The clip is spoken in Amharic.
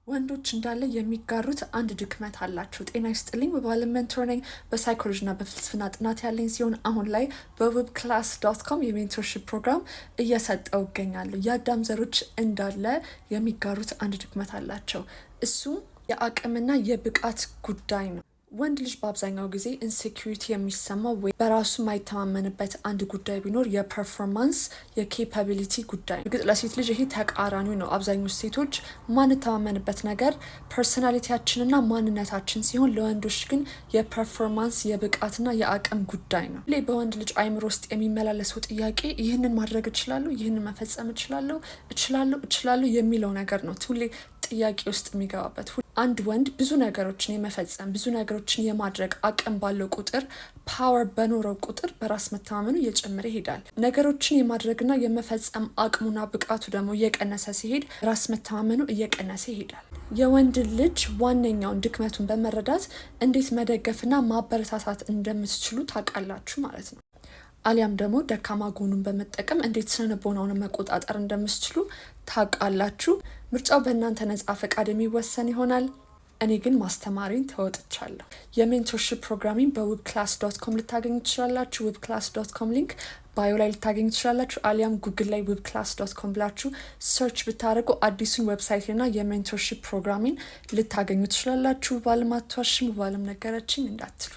ወንዶች እንዳለ የሚጋሩት አንድ ድክመት አላቸው። ጤና ይስጥልኝ፣ በባለም mentor ነኝ። በሳይኮሎጂና በፍልስፍና ጥናት ያለኝ ሲሆን አሁን ላይ በውብ class.com የ mentorship ፕሮግራም እየሰጠው እገኛለሁ። የአዳም ዘሮች እንዳለ የሚጋሩት አንድ ድክመት አላቸው። እሱም የአቅምና የብቃት ጉዳይ ነው። ወንድ ልጅ በአብዛኛው ጊዜ insecurity የሚሰማው ወይ በራሱ የማይተማመንበት አንድ ጉዳይ ቢኖር የ performance፣ የ capability ጉዳይ ነው። እርግጥ ለሴት ልጅ ይሄ ተቃራኒው ነው። አብዛኞቹ ሴቶች ማንተማመንበት ነገር personality ያችንና ማንነታችን ሲሆን ለወንዶች ግን የ performance፣ የብቃትና የአቅም ጉዳይ ነው። ሁሌ በወንድ ልጅ አይምሮ ውስጥ የሚመላለሰው ጥያቄ ይህንን ማድረግ እችላለሁ፣ ይህንን መፈጸም እችላለሁ፣ እችላለሁ፣ እችላለሁ የሚለው ነገር ነው ሁሌ ጥያቄ ውስጥ የሚገባበት። አንድ ወንድ ብዙ ነገሮችን የመፈጸም፣ ብዙ ነገሮችን የማድረግ አቅም ባለው ቁጥር፣ power በኖረው ቁጥር በራስ መተማመኑ እየጨመረ ይሄዳል። ነገሮችን የማድረግና የመፈጸም አቅሙና ብቃቱ ደግሞ እየቀነሰ ሲሄድ ራስ መተማመኑ እየቀነሰ ይሄዳል። የወንድ ልጅ ዋነኛውን ድክመቱን በመረዳት እንዴት መደገፍና ማበረታታት እንደምትችሉ ታውቃላችሁ ማለት ነው። አሊያም ደግሞ ደካማ ጎኑን በመጠቀም እንዴት ስነልቦናውን መቆጣጠር እንደምትችሉ ታውቃላችሁ። ምርጫው በእናንተ ነጻ ፈቃድ የሚወሰን ይሆናል። እኔ ግን ማስተማሪን ተወጥቻለሁ። የ mentorship ፕሮግራሜን በውብ class.com ልታገኙ ትችላላችሁ። ውብ class.com link bio ላይ ልታገኙ ትችላላችሁ። አሊያም ጉግል ላይ ውብ class.com ብላችሁ search ብታደርጉ አዲሱን website እና የ mentorship ፕሮግራሜን ልታገኙ ትችላላችሁ። ባልም አትዋሽም፣ ባልም ነገረችኝ እንዳትሉ።